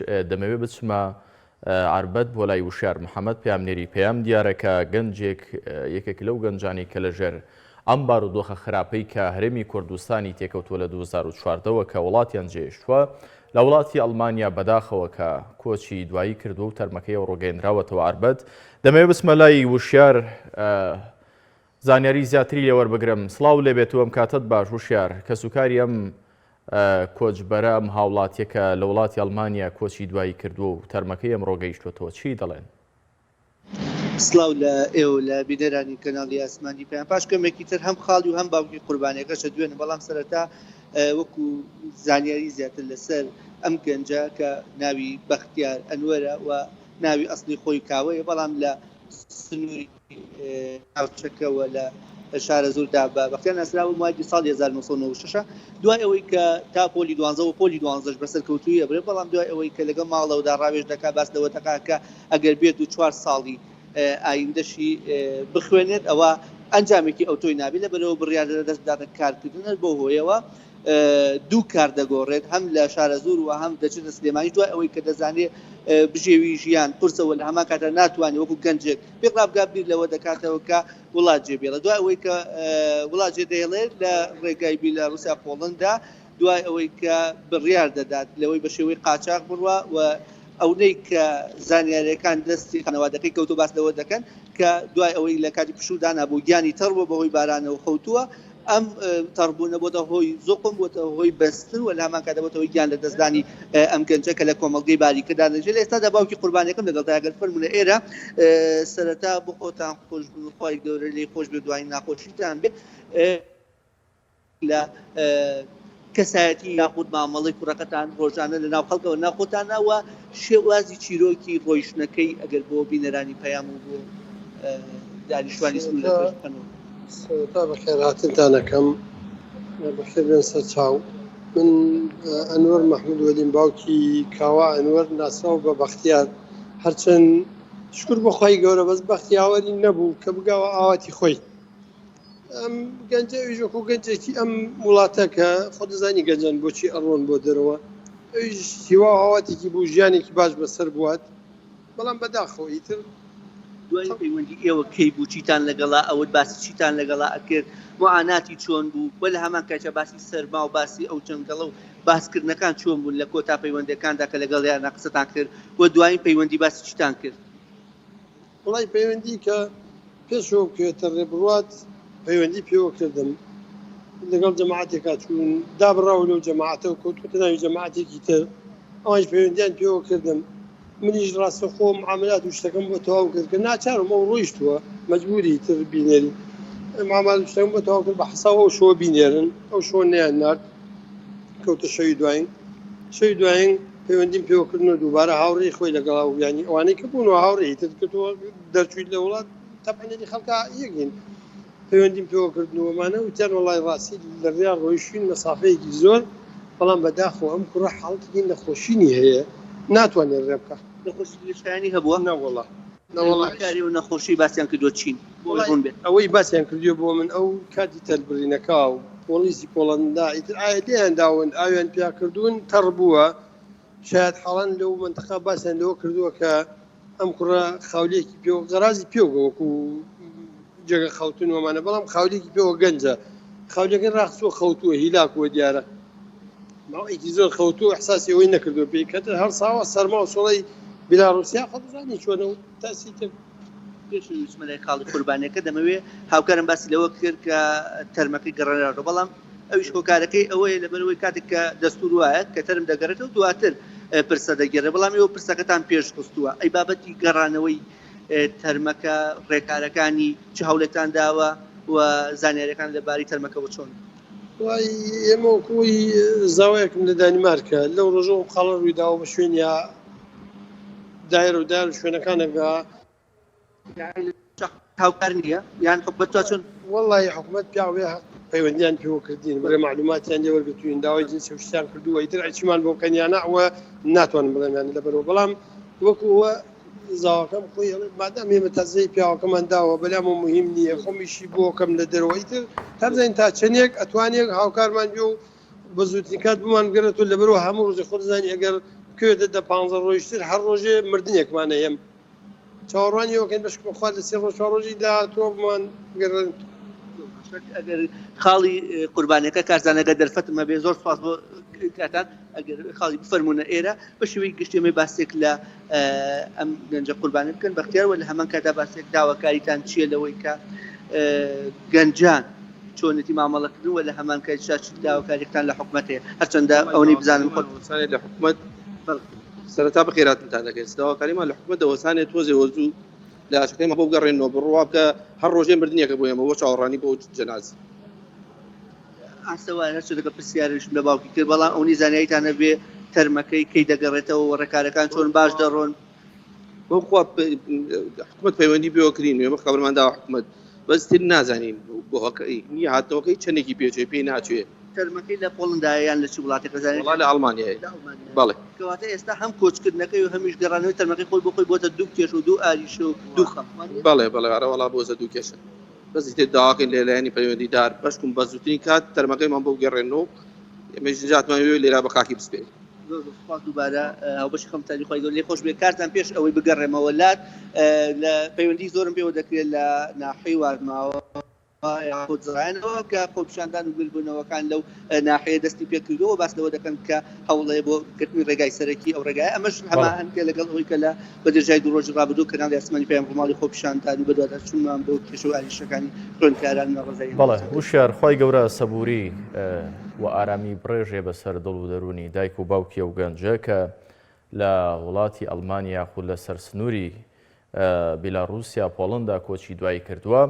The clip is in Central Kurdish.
دەمەوێت بچمە عەربەت بۆ لای وشیار محەمەد پەیامنێری پەیام. دیارە کە گەنجێک یەکێک لەو گەنجانەی کە لەژێر ئەم بارودۆخە خراپەی کە هەرێمی کوردستانی تێکەوتووە لە 2014 وە کە وڵاتیان جێهێشتووە لە وڵاتی ئەڵمانیا بەداخەوە کە کۆچی دوایی کردووە و تەرمەکەی ئەوڕۆ گەیەنراوەتەوە عەربەت. دەمەوێت بچمە لای وشیار زانیاری زیاتری لێ وەربگرم. سڵاو لێبێت و ئەم کاتەت باش وشیار. کەسوکاری ئەم کۆچبەرە، ئەم هاوڵاتیە کە لە وڵاتی ئەڵمانیا کۆچی دوایی کردووە و تەرمەکەی ئەمڕۆ گەیشتووەتەوە چی دەڵێن؟ سڵاو لە ئێوە و لە بینەرانی کەناڵی ئاسمانی پەیام. پاش کەمێکی تر هەم خاڵی و هەم باوکی قوربانیەکەش ئەدوێنم، بەڵام سەرەتا وەکو زانیاری زیاتر لەسەر ئەم گەنجە کە ناوی بەختیار ئەنوەرە و ناوی ئەسڵی خۆی کاوەیە، بەڵام لە سنووری ناوچەکە و لە شارەزووردا بە بەختیار ناسراوە، موالید ساڵی 1996 دوای ئەوەی کە تا پۆلی دوانزە و پۆلی دوانزەش بە سەرکەوتوویی ئەبرێت، بەڵام دوای ئەوەی کە لەگەڵ ماڵەوەدا ڕاوێژ دەکات باس لەوە دەکات کە ئەگەر بێت و چوار ساڵی ئایندەشی بخوێنێت ئەوە ئەنجامێکی ئەوتۆی نابێت، لەبەرئەوە بڕیار دەدات دەست بداتە کارکردن، هەر بەو هۆیەوە دوو کار دەگۆڕێت هەم لە شارەزوور و هەم دەچێتە سلێمانی دوای ئەوەی کە دەزانێت بژێوی ژیان قورسە و لە هەمان کاتدا ناتوانێت وەکو گەنجێک پێک ڕابگات بیر لەوە دەکاتەوە کە وڵات جێ بێڵێت دوای ئەوەی کە وڵات جێ دەهێڵێت لە ڕێگای بیلاروسیا پۆڵندا دوای ئەوەی کە بڕیار دەدات لەوەی بە شێوەی قاچاخ بڕوا و ئەونەی کە زانیاریەکان دەستی خانەوادەکەی کەوتو باس لەوە دەکەن کە دوای ئەوەی لە کاتی پشوو دانابوو گیانی تەڕ بووە بەهۆی بارانەوە خەوتووە ئەم تەڕبوونە بۆتە هۆی زوقم، بۆتە هۆی بەستن و لە هەمان کاتدا بۆتە هۆی گیان لەدەستدانی ئەم گەنجە کە لە کۆمەڵگەی باریکەدا دەژی. لە ئێستادا باوکی قوربانیەکەم لەگەڵتایە، گەر فەرموونە ئێرە سەرەتا بۆ خۆتان خۆش بن و خوای گەورە لێی خۆش بێ دوایین ناخۆشیتان بێ. لە کەسایەتی یاخود مامەڵەی کوڕەکەتان ڕۆژانە لە ناو خەڵکەوە ناو خۆتانە و شێوازی چیرۆکی ڕۆیشتنەکەی ئەگەر بۆ بینەرانی پەیام و بۆ دانیشتوانی سنوورەکەش بکەنەوە. سەرەتا بەخێرهاتنتان ئەکەم، بەخێر بێن سەر چاو. من ئەنوەر مەحمود وەلیم باوکی کاوە ئەنوەر ناسراو بە بەختیار، هەرچەند شکر بۆ خوای گەورە بەس بەخت یاوەری نەبوو کە بگاوە ئاواتی خۆی. ئەم گەنجە ئەویش وەکو گەنجێکی ئەم وڵاتە کە خۆ دەزانی گەنجان بۆچی ئەڕۆن بۆ دەرەوە، ئەویش هیوا و ئاواتێکی بوو ژیانێکی باش بەسەر بوات، بەڵام بەداخەوە ئیتر. دوایین پەیوەندی ئێوە کەی بوو چیتان لەگەڵا ئەوت باسی چیتان لەگەڵا ئەکرد موعاناتی چۆن بوو وە لە هەمان کاتیا باسی سەرما و باسی ئەو جەنگەڵە و باس کردنەکان چۆن بوون لە کۆتا پەیوەندەکاندا کە لەگەڵیانا قسەتان کرد وە دوایین پەیوەندی باسی چیتان کرد؟ وەڵای پەیوەندی کە پێش ئەوە بکەوێتە ڕێ بڕوات پەیوەندی پێوە کردم لەگەڵ جەماعەتێکا چوون دابڕاوە لەو جەماعەتە و کەوتووەتە ناوی جەماعەتێکی تر ئەوانیش پەیوەندیان پێوە کردم منیش ڕاستەخۆ معاملات و شتەکەم بۆ تەواو کرد کە ناچارم ئەو ڕۆیشتووە مەجبوری تر بینێری معاملات و شتەکەم بۆ تەواو کرد بە حساو ئەو شەوە بینێرن ئەو شەوە نەیان نارد کەوتە شەوی دوایین شەوی دوایین پەیوەندیم پێوە کردن و دووبارە هاوڕێی خۆی لەگەڵا و یانی ئەوانەی کە بوون و هاوڕێی تر کە تۆ دەرچوویت لە وڵات تەبعەن خەڵکە یەکین پەیوەندیم پێوە کردن و ئەمانە وتیان وەڵای ڕاستی لە ڕێیان ڕۆیشتوین مەسافەیەکی زۆر بەڵام بەداخەوە ئەم کوڕە حاڵەتێکی نەخۆشینی هەیە ناتوانێت ڕێ بکا. نەخۆشی درێژخایەنی هەبووە؟ نەوەڵا نەوەڵا. هۆکاری ئەو نەخۆشیەی باسیان کردووە چین؟ بۆ ئەوەی ڕوون بێت. ئەوەی باسیان کردووە بۆ من ئەو کاتی تەل بڕینەکە و پۆلیسی پۆڵەندا ئیتر ئایا لێیان داون ئاویان پیا کردوون تەڕ بووە شایەت حاڵان لەو مەنتەقە باسیان لەوە کردووە کە ئەم کوڕە خاولیەکی پێوە غەرازی پێوە وەکو جێگە خەوتن ومانە بەڵام خاولیەکی پێوە گەنجە خاولیەکەی ڕاخستووە خەوتووە هیلاکووە دیارە ماوەیەکی زۆر خەوتووە احساسی ئەوەی نەکردووە پێی کە هەڵساوە سەرما و سۆڵەی بیلاڕوسیا خۆ دەزانی چۆنە و تاسی تر پێش ئەوەی بچمە لای خاڵی قوربانیەکە دەمەوێ هاوکارم باسی لەوە کرد کە تەرمەکەی گەڕێنراوەتەوە بەڵام ئەویش هۆکارەکەی ئەوەیە لەبەرئەوەی کاتێک کە دەستور وایە کە تەرم دەگەڕێتەوە دواتر پرسە دەگێڕێ بەڵام ئێوە پرسەکەتان پێش خستووە ئەی بابەتی گەڕانەوەی تەرمەکە ڕێکارەکانی چ هەوڵێکتان داوە و زانیاریەکان لەبارەی تەرمەکەوە چۆن؟ وای ئێمە وەکوی زاوایەکم لە دانیمارکە لەو ڕۆژە ئەو خاڵە ڕوویداوە بە شوێنیا دایرە و دار و شوێنەکانەکە هاوکار نییە یان حکومەت تا چۆن؟ وەڵی حکومەت پیاوێ پەیوەندیان پێوە کردین بڕێ معلوماتیان لێ وەرگرتوین داوای جنسی و شتیان کردووە ئیتر ئەچیمان بۆ بکەن یان نا ئەوە ناتوانم بڵێم یان لەبەرەوە بەڵام وەکو ئەوە زاواکەم خۆی ئەڵێ مادام ئێمە تەزەی پیاوەکەمان داوە بەلامەوە مهم نییە خۆمیشی بۆکەم لە دەرەوە ئیتر تا بزانین تا چەندێک ئەتوانێک هاوکارمان بێ و بە زووترین کات بمان بگەرێتەوە لەبەرەوە هەموو ڕۆژێ خۆ دەزانی ئەگەر بکەوێتە دە پانزە ڕۆژتر هەر ڕۆژێ مردنێکمان هەیە چاوەڕوانی ئەوەکەین بەشکم خوا لە سێ ڕۆژ چوار ڕۆژی داهاتووە بمان بگەڕێن. ئەگەر خاڵی قوربانەکە کارزان ئەگەر دەرفەتم هەبێ زۆر سوپاس بۆ کاتان ئەگەر خاڵی بفەرمونە ئێرە بە شێوەی گشتی ئەمەی باسێک لە ئەم گەنجە قوربانی بکەن بەختیار وە لە هەمان کاتا باسێک داواکاریتان چییە لەوەی کە گەنجان چۆنێتی مامەڵەکردن وە لە هەمان کاتیشا چ داواکاریەکتان لە حکومەت هەیە هەرچەندە ئەوەی بزانم خۆت لە حکومەت سەرەتا بەخێراتنتان دەکەین داواکاریمان لە حکومەت دەوەسانێ تۆزێ وەزوو لە ئاشەکەیمان بۆ بگەڕێنەوە بڕوا بکە هەر ڕۆژێ مردنێکە بۆ ئێمە بۆ چاوەڕوانی بۆ جەنازە. ئاسەوار هەرچەندە کە پرسیارشم لە باوکی کرد بەڵام ئەونی زانیاریتان هەبێ تەرمەکەی کەی دەگەڕێتەوە و ڕێکارەکان چۆن باش دەڕۆن؟ بەخوا حکومەت پەیوەندی پێوە کرین ئێمە خەبەرمان داوە حکومەت بەس تر نازانین بۆ هەکەی نییە هاتنەوەکەی چەندێکی پێچێ پێی ناچێ. تەرمەکەی لە پۆڵندایە یان لە چ وڵاتێک ئەزانیت؟ وەڵا لە ئەڵمانیایە. لە ئەڵمانیایە. بەڵێ. کەواتە ئێستا هەم کۆچکردنەکەی و هەمیش گەڕانەوەی تەرمەکەی خۆی بۆ خۆی بۆتە دوو کێشە و دوو ئاریشە و دوو خەم. وا نییە؟ بەڵێ بەڵێ ئەرە وەڵا بۆتە دوو کێشە. بەس ئیتر داواکەین لە لایەنی پەیوەندیدار بەشکم بە زووترین کات تەرمەکەیمان بۆ بگەڕێنن و ئێمەیش نجاتمان بێ و لێرە بە خاکی بسپێرین. زۆر زۆر سوپاس دووبارە هاوبەشی خەمتانی خوای گەورە لێ خۆش بێ کارتان پێش ئەوەی بگەڕێمەوە لات لە پەیوەندی زۆرم پێوە دەکرێت لە ناحیەی وارماوە یاخود زڕایانەوە کە خۆپیشاندان و گردبوونەوەکان لەو ناحیە دەستی پێکردەوە باس لەوە دەکەن کە هەوڵەیە بۆ گرتنی ڕێگای سەرەکی ئەو ڕێگای ئەمەش هەماهەنگە لەگەڵ ئەوەی کە لە بە درێژای دوو ڕۆژی ڕابردوو کەناڵی ئاسمانی پەیام ڕووماڵی خۆپیشاندان و بەدواداچوونمان بۆ کێشە و ئاریشەکانی خوێندکاران و ناڕەزایی بەڵێ وشیار خوای گەورە سەبووری و ئارامی بڕێژێ بەسەر دڵ و دەروونی دایک و باوکی ئەو گەنجە کە لە وڵاتی ئەڵمانیا یاخود لەسەر سنووری بیلاڕووسیا پۆڵندا کۆچی دوایی کردووە.